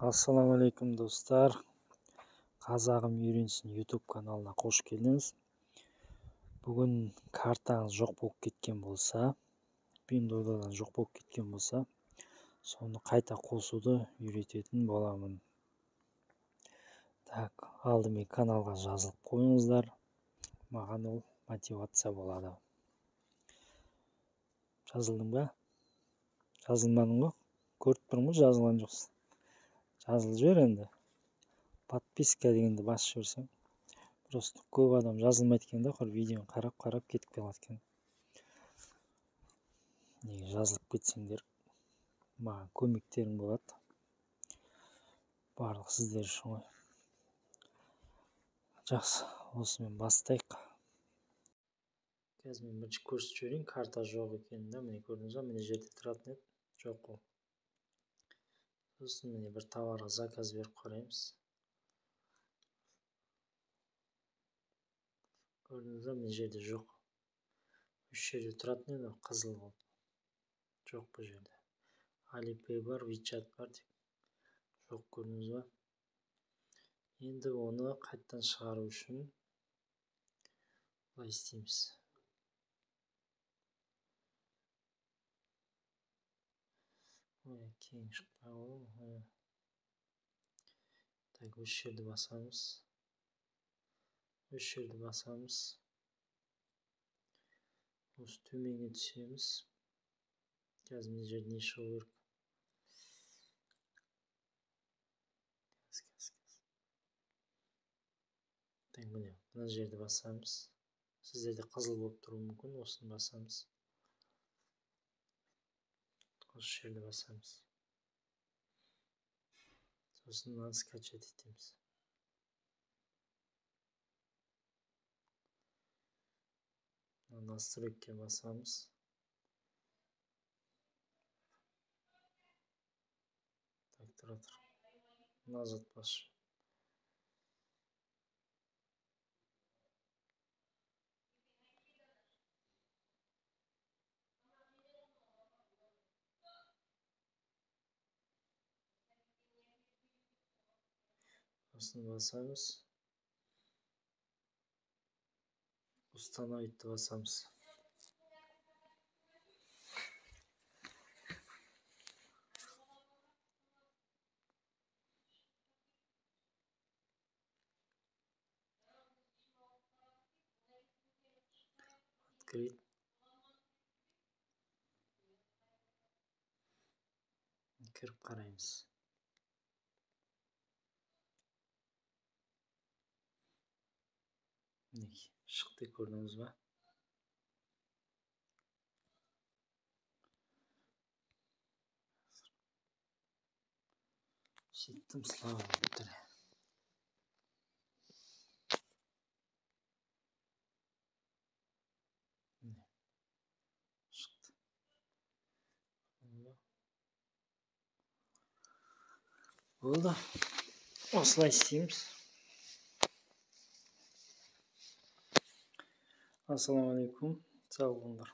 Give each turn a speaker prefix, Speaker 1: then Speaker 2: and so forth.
Speaker 1: Ассалаумағалейкум, достар! Қазағым үйренсін YouTube каналына қош келдіңіз. Бүгін картаңыз жоқ болып кеткен болса, Пиндуодуодан жоқ болып кеткен болса, соны қайта қосуды үйрететін боламын. Так, алдымен каналға жазылып қойыңыздар. Маған ол мотивация болады. Жазылдың ба? Жазылмадың ғой? Көріп тұрмын ғой, жазылған жоқсың. Жазылып жібер енді. Подписка дегенді басып жіберсең, просто көп адам жазылмайды екен да, құр видеоны қарап-қарап кетіп қалады екен. Неге жазылып кетсеңдер, маған көмектерің болады. Барлық сіздер үшін ғой. Жақсы, осымен бастайық. Қазір мен бірінші көрсетіп жіберейін, карта жоқ екенін да, міне көрдіңіз ба, мына жерде тұратын еді, жоқ ол. Сосын міне бір товарға заказ беріп қараймыз. Көрдіңіз ба, мына жерде жоқ. Үш жерде тұратын еді, қызыл болып. Жоқ бұл жерде. Alipay бар, WeChat бар деп. Жоқ, көрдіңіз ба? Енді оны қайтадан шығару үшін былай істейміз. Ой, кең шықпай қалды. Так, үш жерді басамыз. Үш жерді басамыз. Осы төменге түсеміз. Қазір мына жерде не шығу керек? Қазір. Так, міне, мына жерді басамыз. Сіздерде қызыл болып тұруы мүмкін, осыны басамыз. Осы жерді басамыз. Сосын мынаны скачать етеміз. Настройка басамыз. Так, тұра тұр. Назад басшы. Осыны басамыз. Установить басамыз. Открыть. Кіріп қараймыз. Мінекей, шықты, көрдіңіз ба? Сөйттім, слава богу. Міне, шықты. Болды. Осылай істейміз. Ассалаумағалейкум, сау болыңдар.